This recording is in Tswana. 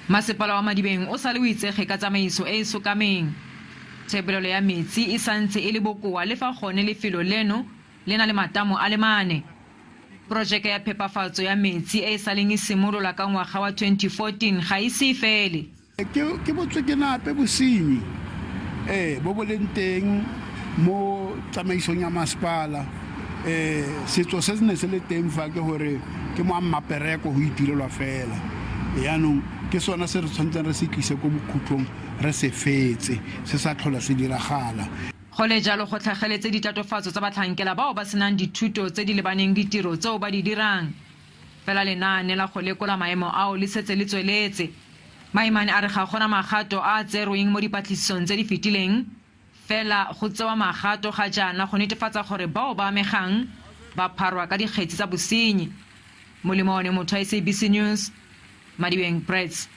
Masepala wa Madibeng o sale o itsege ka tsamaiso e e sokameng. Thebolelo ya metsi e santse e le bokoa le fa gone lefelo leno le na le matamo a le mane. Porojeke ya phepafatso ya metsi e e saleng e simolola ka ngwaga wa 2014 ga ise e fele. Ke botsekenape bosenyi ee bo bo leng teng mo tsamaisong ya masepala. Setso se se ne se le teng fa ke gore ke mo a mmapereko go itirelwa fela. Yaanong ke sone se re tshwanetseng re se tlise ko bokhutlong, re se fetse se sa tlhola se diragala. Go le jalo go tlhageletse ditatofatso tsa batlhankela bao ba senang dithuto tse di lebaneng ditiro tseo ba di dirang. Fela lenaane la go lekola maemo ao le setse le tsweletse. Maimane a re ga gona magato a a tserweng mo dipatlisisong tse di fetileng, fela go tsewa magato ga jaana go netefatsa gore bao ba amegang ba pharwa ka dikgetsi tsa bosenyi. Molemo one motho SABC News, Madibeng Brits.